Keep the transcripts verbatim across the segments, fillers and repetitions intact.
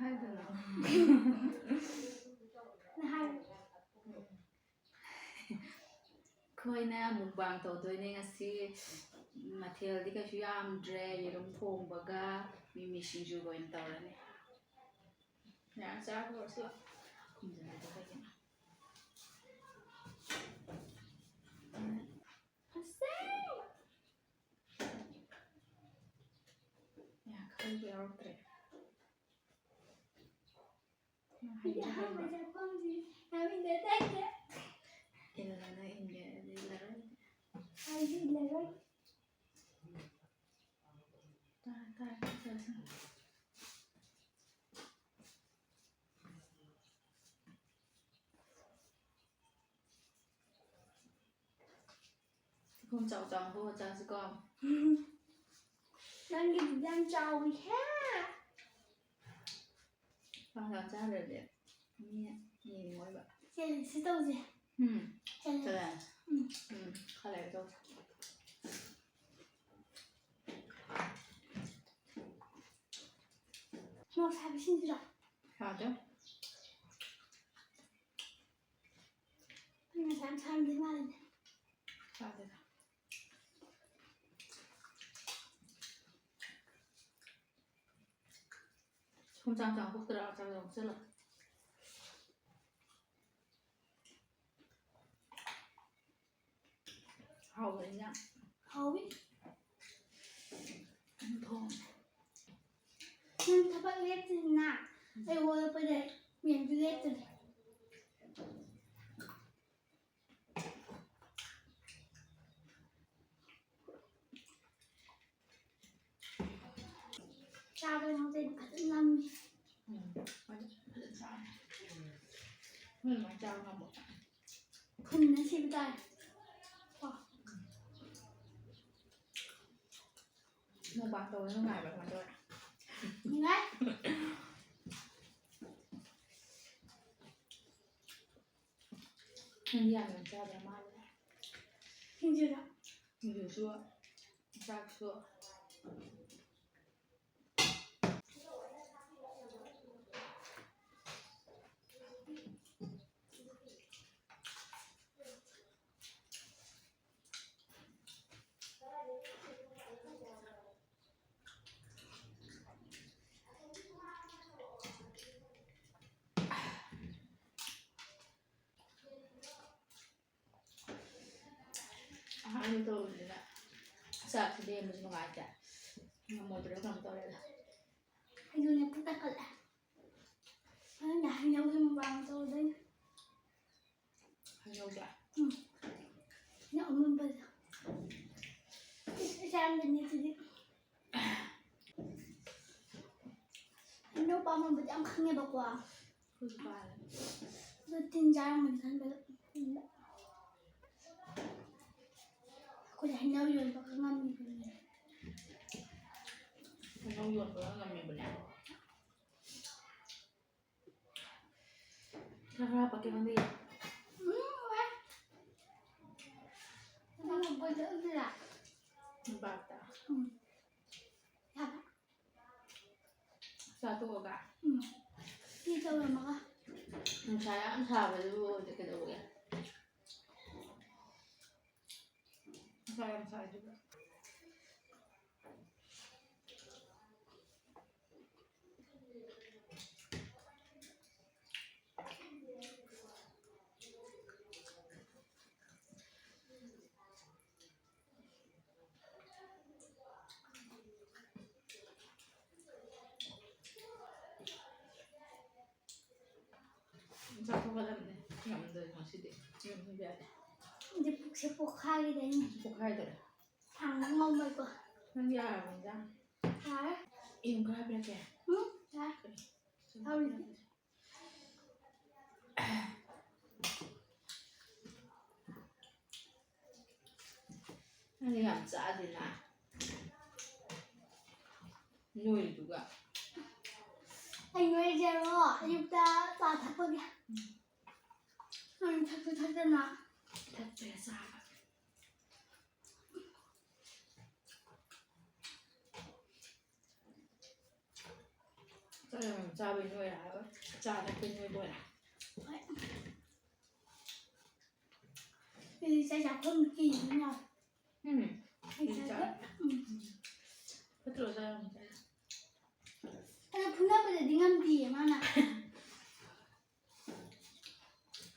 ꯍꯥꯏꯗꯅ꯫ ꯑꯩꯈꯣꯏꯅ mukbang ꯇꯧꯗꯣꯏꯅꯦ ꯉꯁꯤ꯫ ꯃꯊꯦꯜꯗꯤ ꯀꯩꯁꯨ ꯌꯥꯝꯗ꯭ꯔꯦ, ꯌꯦꯔꯨꯝ ꯊꯣꯡꯕꯒ ꯃꯤꯃꯤ ꯁꯤꯡꯖꯨꯒ ꯑꯣꯏꯅ ꯇꯧꯔꯅꯤ꯫ ꯃꯌꯥꯝ ꯆꯥꯔꯨꯔꯁꯤ ꯂꯥꯛꯑꯣ꯫ ꯈꯨꯝꯖꯤꯜꯂꯗꯤ ꯀꯩꯒꯤꯅꯣ? ꯌꯥ, ꯈꯔꯁꯨ ꯌꯥꯎꯔꯛꯇ꯭ꯔꯦ꯫ ꯑꯩꯗꯤ ꯑꯍꯥꯟꯕ ꯆꯥꯛꯈꯨꯝꯁꯤ ꯌꯥꯝ ꯏꯟꯅ ꯇꯥꯏꯗ꯫ ꯏꯜꯂꯒ ꯏꯟꯒꯦ ꯍꯥꯏꯔꯗꯤ ꯏꯜꯂꯔꯣꯏ꯫ ꯑꯩꯗꯤ ꯏꯜꯂꯔꯣꯏ꯫ ꯇꯥꯔꯦ, ꯇꯥꯔꯦ, ꯇꯥꯔꯦ꯫ ꯆꯥꯛꯈꯨꯝ ꯆꯥꯎ ꯆꯥꯎꯅ ꯍꯣ ꯆꯥꯁꯤꯀꯣ꯫ ꯅꯪꯒꯤꯗꯨꯗꯤ ꯌꯥꯝ ꯆꯥꯎꯋꯤꯍꯦ꯫ ꯆꯥꯛ ꯌꯥꯝ ꯆꯥꯗ꯭ꯔꯗꯤ ꯃꯤ ꯌꯦꯡꯉꯣꯏꯕ꯫ ꯁꯦ, ꯁꯤ ꯇꯧꯁꯦ꯫ ꯎꯝ꯫ ꯆꯠꯂꯦ꯫ ꯆꯠꯂꯦ꯫ ꯎꯝ꯫ ꯎꯝ, ꯈꯔ ꯂꯩꯔ ꯇꯧꯁꯦ꯫ ꯃꯣꯔꯣꯛ ꯁꯥꯕꯤ ꯁꯤꯟꯁꯤꯔꯣ? ꯌꯥꯗꯦ꯫ ꯅꯪ ꯉꯁꯥꯏ ꯌꯥꯝ ꯁꯥꯔꯝꯗꯣꯏ ꯃꯥꯜꯂꯤꯅꯦ꯫ ꯌꯥꯗꯦꯗ꯫ ꯁꯨꯝ ꯆꯥꯝ ꯆꯥꯝ ꯀꯣꯛꯇꯔꯥ ꯆꯥꯝ ꯆꯥꯝ ꯀꯣꯛꯁꯜꯂꯣ꯫ ꯍꯥꯎꯕꯅꯤꯅ꯫ ꯍꯥꯎꯋꯤ꯫ ꯊꯣꯡ꯫ ꯅꯪ ꯊꯕꯛ ꯂꯦꯞꯇꯦꯗꯅ, ꯑꯩ ꯍꯧꯒꯠꯂꯛꯄꯗ ꯃꯦꯝꯁꯨ ꯂꯦꯞꯇ꯭ꯔꯦ꯫ ꯆꯥꯕ ꯌꯥꯎꯗꯦ, ꯐꯖꯅ ꯅꯝꯃꯤ꯫ ꯎꯝ, ꯐꯖꯅ ꯆꯥꯔꯦ꯫ ꯅꯣꯏ ꯑꯗꯨꯃꯥꯏꯅ ꯆꯥꯕ ꯉꯝꯕ? ꯐꯨꯟꯅ ꯁꯤꯕ ꯇꯥꯔꯦ꯫ ꯀꯣ꯫ Mukbang ꯇꯧꯕ ꯅꯨꯡꯉꯥꯏꯕ꯭ꯔꯥ? ꯀꯃꯥꯏꯅ ꯇꯧꯋꯦ? ꯅꯨꯡꯉꯥꯏ꯫ ꯅꯪꯗꯤ ꯌꯥꯝ ꯌꯥꯝ ꯆꯥꯗ꯭ꯔ ꯃꯥꯜꯂꯦ꯫ ꯁꯤꯡꯖꯨꯔꯣ? ꯁꯤꯡꯖꯨꯁꯨ, ꯆꯥꯛꯁꯨ꯫ ꯇꯧꯕꯅꯤꯅ ꯆꯥꯛꯁꯤ ꯂꯦꯝꯕꯁꯨ ꯅꯨꯡꯉꯥꯏꯇꯦ꯫ ꯉꯝꯃꯣꯏꯗ꯭ꯔꯥ ꯀꯩꯅꯣꯝ ꯇꯧꯔꯦꯗ꯫ ꯑꯩꯁꯨꯅꯦ ꯄꯨꯛ ꯇꯥꯈꯠꯂꯦ꯫ ꯍꯣꯔꯦꯟꯗꯤ ꯍꯩꯅꯧꯒꯤ ꯃꯨꯛꯕꯥꯡ ꯇꯧꯗꯣꯏꯅꯦ꯫ ꯍꯩꯅꯧꯁꯦ? ꯎꯝ꯫ ꯍꯩꯅꯧ ꯑꯃꯨꯟꯕꯁꯦ꯫ ꯏꯁ, ꯏꯆꯥ ꯑꯃꯗꯅꯦ ꯁꯤꯗꯤ꯫ ꯍꯩꯅꯧ ꯄꯥꯝꯃꯝꯕꯗꯤ ꯌꯥꯝ ꯈꯪꯉꯦꯕꯀꯣ꯫ ꯑꯩꯈꯣꯏꯁꯨ ꯄꯥꯜꯂꯦ꯫ ꯑꯗꯣ ꯇꯤꯟ ꯆꯥꯔꯝꯒꯅꯤ ꯈꯟꯕꯗ꯫ ꯑꯩꯈꯣꯏꯗꯤ ꯍꯩꯅꯧ ꯌꯣꯟꯕꯒ ꯉꯝꯃꯤꯕꯅꯦ꯫ ꯍꯩꯅꯧ ꯌꯣꯟꯕꯒ ꯉꯝꯃꯤꯕꯅꯦ꯫ ꯈꯔ ꯈꯔ ꯍꯥꯞꯄꯛꯀꯦ ꯈꯪꯗꯦ꯫ ꯎꯝ, ꯍꯥꯎꯋꯦ꯫ ꯅꯪ ꯂꯐꯣꯏꯗꯣ ꯑꯗꯨꯔꯥ? ꯂꯩꯕꯥꯛꯇ꯫ ꯎꯝ꯫ ꯌꯥꯕ? ꯆꯥꯊꯣꯛꯑꯒ꯫ ꯎꯝ꯫ ꯐꯤ ꯇꯧꯔꯝꯃꯒ꯫ ꯅꯨꯡꯁꯥ ꯌꯥꯝ ꯁꯥꯕꯗꯨꯕꯨ ꯍꯧꯖꯤꯛ ꯀꯩꯗꯧꯕꯒꯦ? ꯅꯨꯡꯁꯥ ꯌꯥꯝ ꯁꯥꯏꯗꯨꯕꯨ꯫ ꯆꯥꯊꯣꯛꯀꯗꯕꯅꯦ꯫ ꯉꯝꯗ꯭ꯔꯦ ꯉꯁꯤꯗꯤ꯫ ꯉꯝꯗꯕ ꯌꯥꯗꯦ꯫ ꯑꯗꯨ ꯄꯨꯛꯁꯦ ꯄꯣꯛꯈꯥꯏꯈꯤꯗꯣꯏꯅꯤ꯫ ꯄꯣꯛꯈꯥꯏꯗꯣꯔꯦ꯫ ꯊꯥꯡꯕ ꯉꯝꯃꯣꯏꯀꯣ꯫ ꯅꯪ ꯌꯥꯔꯕ ꯏꯟꯖꯥꯡ? ꯌꯥꯔꯦ꯫ ꯌꯦꯔꯨꯝ ꯈꯔ ꯍꯥꯄꯤꯔꯛꯀꯦ? ꯎꯝ, ꯌꯥꯔꯦ꯫ ꯀꯔꯤ? ꯍꯥꯎꯔꯤꯁꯦ꯫ ꯅꯪꯗꯤ ꯌꯥꯝ ꯆꯥꯗꯦꯅ꯫ ꯅꯣꯏꯔꯤꯗꯨꯒ꯫ ꯑꯩ ꯅꯣꯏꯔꯤꯁꯦꯔꯣ, ꯑꯌꯨꯛꯇ ꯆꯥ ꯊꯛꯄꯒꯤ꯫ ꯅꯪ ꯊꯛꯁꯨ ꯊꯛꯇꯅ꯫ ꯊꯛꯇ꯭ꯔꯦ ꯆꯥꯕ꯫ ꯆꯥꯛ ꯌꯥꯝ ꯆꯥꯕꯩ ꯅꯣꯏꯔꯦ ꯍꯥꯏꯕ? ꯆꯥ ꯊꯛꯄꯩ ꯅꯣꯏꯕ ꯑꯣꯏꯔꯦ꯫ ꯍꯣꯏ꯫ ꯑꯩꯗꯤ ꯆꯥꯛ ꯆꯥꯐꯝ ꯀꯤꯕꯅ ꯌꯥꯎꯋꯦ꯫ ꯎꯝ꯫ ꯑꯩ ꯑꯩꯗꯤ ꯆꯥꯛ ꯆꯥꯛ-, ꯎꯝ꯫ ꯐꯠꯇ꯭ꯔꯣ ꯆꯥꯛ ꯌꯥꯝ ꯆꯥ-? ꯑꯗꯣ ꯐꯨꯅꯕꯗꯗꯤ ꯉꯝꯗꯤꯌꯦ ꯃꯥꯅ꯫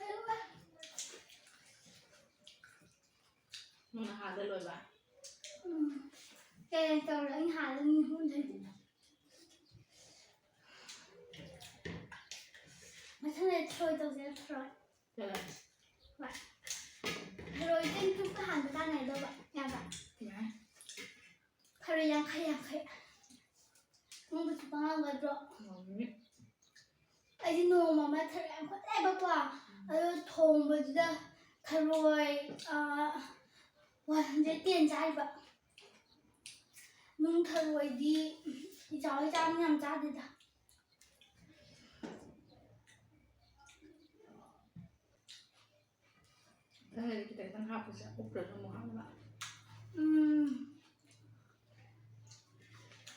ꯑꯗꯨꯒ ꯅꯪꯅ ꯍꯥꯟꯅ ꯇꯧꯔꯦ, ꯑꯩꯅ ꯍꯥꯟꯅ ꯃꯤ ꯑꯍꯨꯝꯗ꯫ ꯃꯊꯪꯗ ꯊꯔꯣꯏ ꯇꯧꯁꯦ, ꯊꯔꯣꯏ꯫ ꯌꯥꯏ꯫ ꯍꯣꯏ꯫ ꯊꯔꯣꯏ ꯆꯦꯡ ꯆꯨꯞꯄ ꯍꯥꯟꯕ ꯇꯥꯟꯅꯗꯧꯕ꯫ ꯌꯥꯕ? ꯌꯥꯏ꯫ ꯊꯔꯣꯏ ꯌꯥꯡꯈꯩ, ꯌꯥꯡꯈꯩ꯫ ꯅꯪꯕꯨꯁꯨ ꯄꯥꯡꯉꯝꯒꯗ꯭ꯔꯣ? ꯉꯝꯅꯤ꯫ ꯑꯩꯗꯤ ꯅꯣꯡꯃ ꯑꯃ ꯊꯔꯣꯏ ꯌꯥꯝ ꯈꯨꯠꯂꯦꯕꯀꯣ꯫ ꯑꯗꯣ ꯊꯣꯡꯕꯗꯨꯗ ꯊꯔꯣꯏ, ꯑ, one hundred ten ꯆꯥꯔꯤꯕ꯫ ꯅꯨꯡ ꯊꯔꯣꯏꯗꯤ ꯏꯆꯥꯎ ꯍꯣꯏ ꯆꯥꯕꯅꯤꯅ ꯌꯥꯝ ꯆꯥꯗꯦꯗ꯫ ꯑꯗꯨꯅꯗꯤ ꯈꯤꯇꯪ ꯈꯤꯇꯪ ꯍꯥꯞꯄꯁꯦ, ꯎꯞꯇ꯭ꯔꯁꯨ ꯑꯃꯨꯛ ꯍꯥꯞꯅꯕ꯫ ꯎꯝ꯫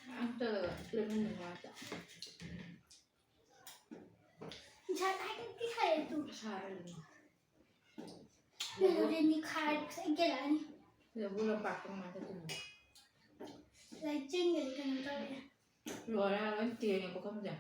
ꯃꯌꯥꯝ ꯇꯧꯔꯒ ꯂꯦꯃꯟ ꯅꯨꯡꯉꯥꯏꯇ꯫ ꯉꯁꯥꯏ ꯍꯥꯏꯐꯦꯠꯇꯤ ꯁꯥꯏ ꯑꯗꯨ꯫ ꯁꯥꯔꯦ ꯑꯗꯨꯝ꯫ ꯂꯩꯕꯨ ꯔꯦꯅꯤ ꯈꯥꯔꯗꯤ ꯐꯖꯅ ꯀꯦꯜꯂꯛꯑꯅꯤ꯫ ꯂꯩꯕꯨ ꯂꯝꯄꯥꯛꯇ ꯀꯃꯥꯏꯅ ꯆꯠꯇꯣꯏꯅꯣ? ꯂꯩꯆꯤꯟꯒꯗꯤ ꯀꯩꯅꯣ ꯇꯧꯔꯦ꯫ ꯂꯣꯏꯔꯦ, ꯂꯣꯏ ꯇꯦꯡꯉꯦ ꯄꯨꯈꯝꯁꯦ꯫